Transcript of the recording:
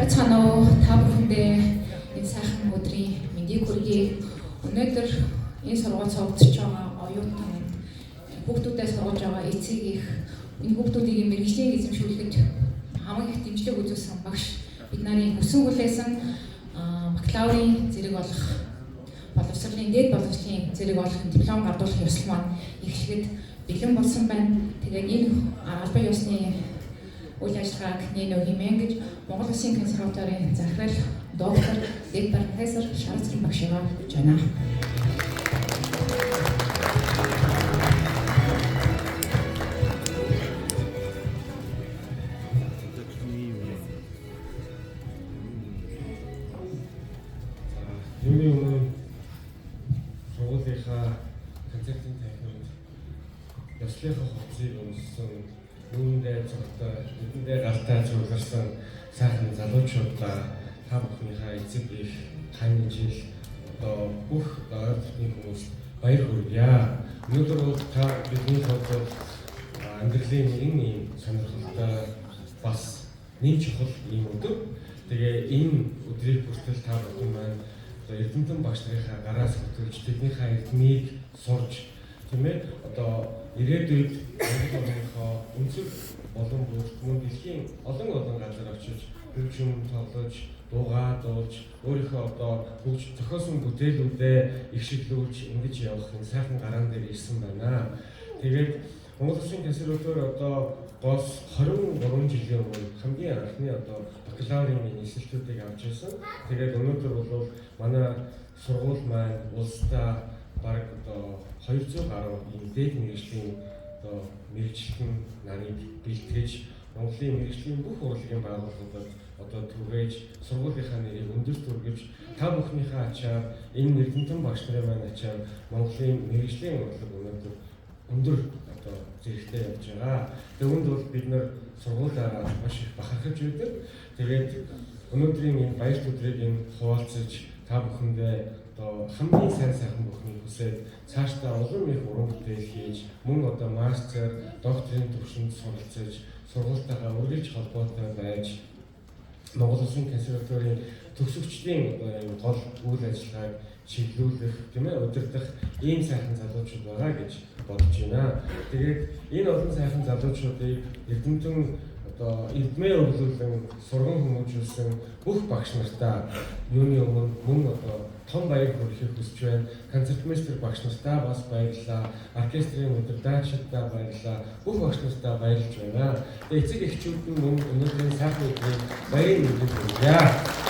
Байцгаана уу? Та бүхэндээ энэ сайхан өдрийн мэндийг хүргэе. Өнөөдөр энэ сургууль сургаж байгаа оюутан хүүхдүүдээ сургаж байгаа эцэг их энэ хүүхдүүдийг мэргэжлийг эзэмшүүлэхэд хамгийн их дэмжлэг үзүүлсэн багш бид нарын хүсэн хүлээсэн бакалаврын зэрэг болох боловсролын дээд боловсролын зэрэг болох диплом гардуулах ёслол маань эхлэхэд бэлэн болсон байна. Тэгээд энэ албан ёсны үйл ажиллагааг нэнэ хэмээн гэж Монгол Улсын консерваторийн захирал доктор дээд профессор Шарцран багшигаа гэж байна. Юуны өмнө сургуулийнхаа концертын танхимд ёслолынхаа хувцсыг өмссөн, үүндээ цогтой, нүдэндээ галтай цугларсан сайхан залуучуудаа та бүхнийхээ эцэг их тань жил одоо бүх ойр дотны хүмүүст баяр хүргье. Өнөөдөр бол та бидний хувьд бол амьдралын нэгэн ийм сонирхолтой бас нэг чухал ийм өдөр. Тэгээ энэ өдрийг хүртэл та бүхэн маань одоо эрдэмтэн багш нарынхаа гараас хөтөлж тэднийхээ эрдмийг сурж, тийм ээ, одоо ирээдүйд Монгол орныхоо өнцөг болон бүрт мөн дэлхийн олон олон газар очиж хөгжим тоглож, дуугаа дуулж, өөрийнхөө одоо хөгж зохиосон бүтээлүүдээ ихшиглүүлж ингэж явах энэ сайхан гараан дээр ирсэн байна. Тэгээд Монгол Улсын консерватори одоо гол 23 жилийн өмнө хамгийн анхны одоо бакалаврын эсэлтүүдийг авч ирсэн. Тэгээд өнөөдөр бол манай сургууль маань улсдаа бараг одоо 200 гаруй ийм дээд мэргэжлийн одоо мэргэжилтэн нарыг бэлтгэж Монголын мэргэжлийн бүх урлагийн байгууллагуудад одоо түгээж сургуулийнхаа нэрийг өндөрт хүргэж та бүхнийхээ ачаар энэ эрдэмтэн багш нарын маань ачаар Монголын мэргэжлийн урлаг өнөөдөр өндөр одоо зэрэгтэй явж байгаа. Тэгээ үүнд бол бид нар сургуулаараа маш их бахархаж байдаг. Тэгээд өнөөдрийн энэ баярт өдрийг энэ хуваалцаж та бүхэндээ одоо хамгийн сайн сайхан бүхнийг хүсээд цаашдаа улам их уран бүтээл хийж мөн одоо мастер, докторийн түвшинд суралцаж сургуультайгаа үргэлж холбоотой байж Монгол Улсын консерваторийн төгсөгчдийн одоо энэ гол үйл ажиллагааг чиглүүлэх, тийм ээ, удирдах ийм сайхан залуучууд байгаа гэж бодож байна. Тэгээд энэ олон сайхан залуучуудыг эрдэмтэн одоо эрдмээ өглөөлөн сурган хүмүүжүүлсэн бүх багш нартаа юуны өмнө мөн одоо том баяр хүргэхийг хүсэж байна. Концертмейстер багш нартаа бас баярлалаа. Оркестрийн удирдагчдаа баярлалаа. Бүх багш нартаа баярлж байна. Тэгээд эцэг эхчүүд нь мөн өнөөдрийн сайхан өдрийн баярын мэндийг хүргье.